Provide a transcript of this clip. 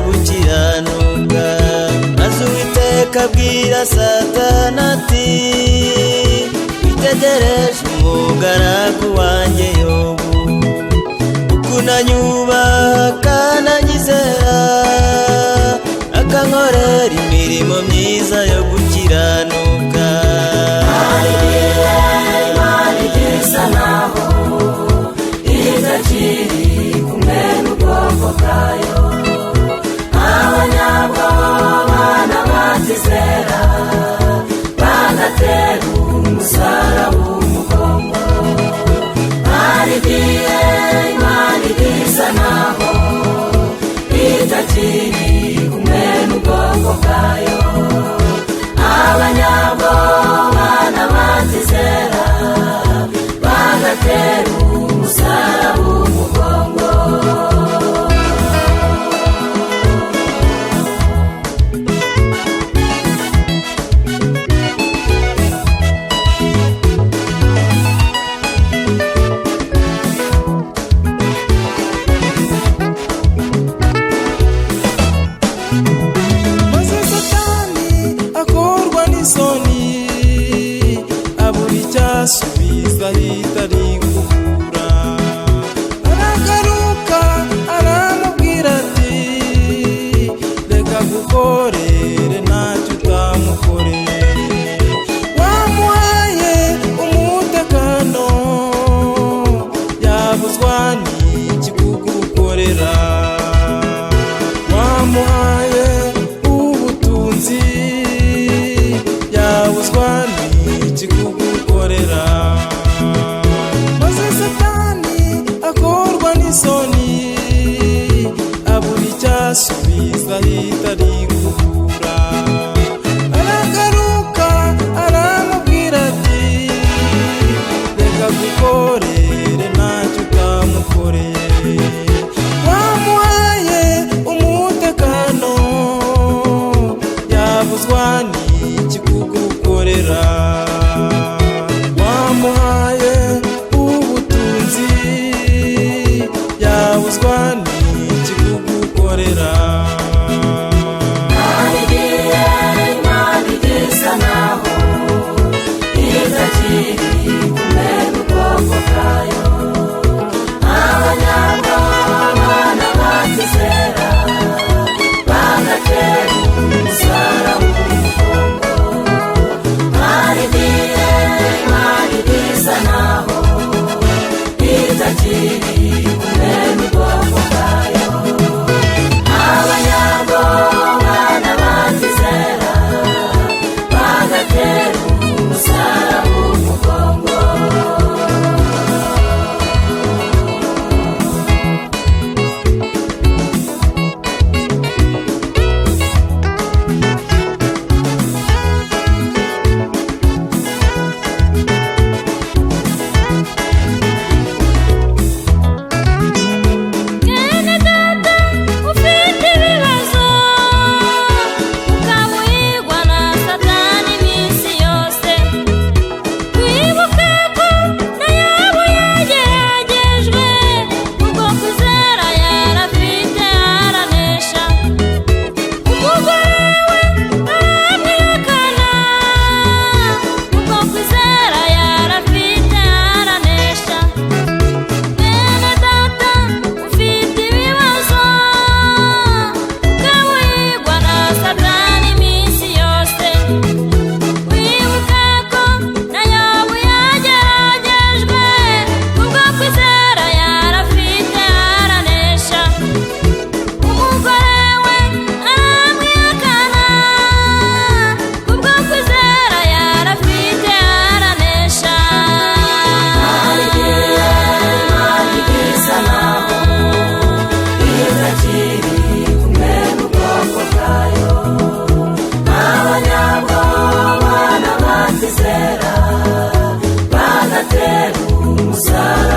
gukiranuka. Maze Uwiteka abwira Satani ati: "Witegereje umugaragu wanjye Yobu, ukuntu anyubaha kandi anyizera, akankorera imirimo myiza yo gukiranuka." Hari igihe Imana igisa naho itakiri kumwe n'ubwoko bwayo, abanyabwoba n'abatizera bagatera umusaraba umugongo. Hari igihe Imana igisa naho itakiri kumwe n'ubwoko bwayo, abanyabwoba n'abatizera bagatera umusaraba umugongo. Maze Satani akorwa n'isoni, abura icyasubiza, ahita arikubura. Aragaruka aramubwira ati: "Reka gukorere, ntacyo utamukoreye. Wamuhaye umutekano, yabuzwa n'iki kugukorera? Wamuhaye ubutunzi, yabuzwa n'iki kugukorera?" Maze Satani akorwa n'isoni, abura icyasubiza, ahita arikubura. Aragaruka aramubwira ati: "Reka gukorere, ntacyo utamukoreye. Wamuhaye umutekano, yabuzwa n'iki kugukorera? Wamuhaye ubutunzi, yabuzwa n'iki kugukorera?" Hari igihe Imana igisa naho itakiri kumwe n'ubwoko bwayo, abanyabwoba n'abatizera bagatera umusaraba umugongo. Hari igihe Imana igisa naho itakiri kumwe n'ubwoko bwayo, abanyabwoba n'abatizera bagatera umusaraba umugongo. Mwene data ufite ibibazo, ukaba uhigwa na Satani iminsi yose, wibuke ko na Yobu yageragejwe, ubwo kwizera yarafite aranesha. Umugore we aramwihakana, ubwo kwizera yarafite aranesha. Mwene data ufite ibibazo, ukaba uhigwa na Satani iminsi yose, wibuke ko na Yobu yageragejwe, kubwo kwizera yarafite aranesha. Umugore we aramwihakana, kubwo kwizera yarafite aranesha. Hari igihe Imana igisa naho itakiri kumwe n'ubwoko bwayo, abanyabwoba n'abatizera bagatera umusaraba.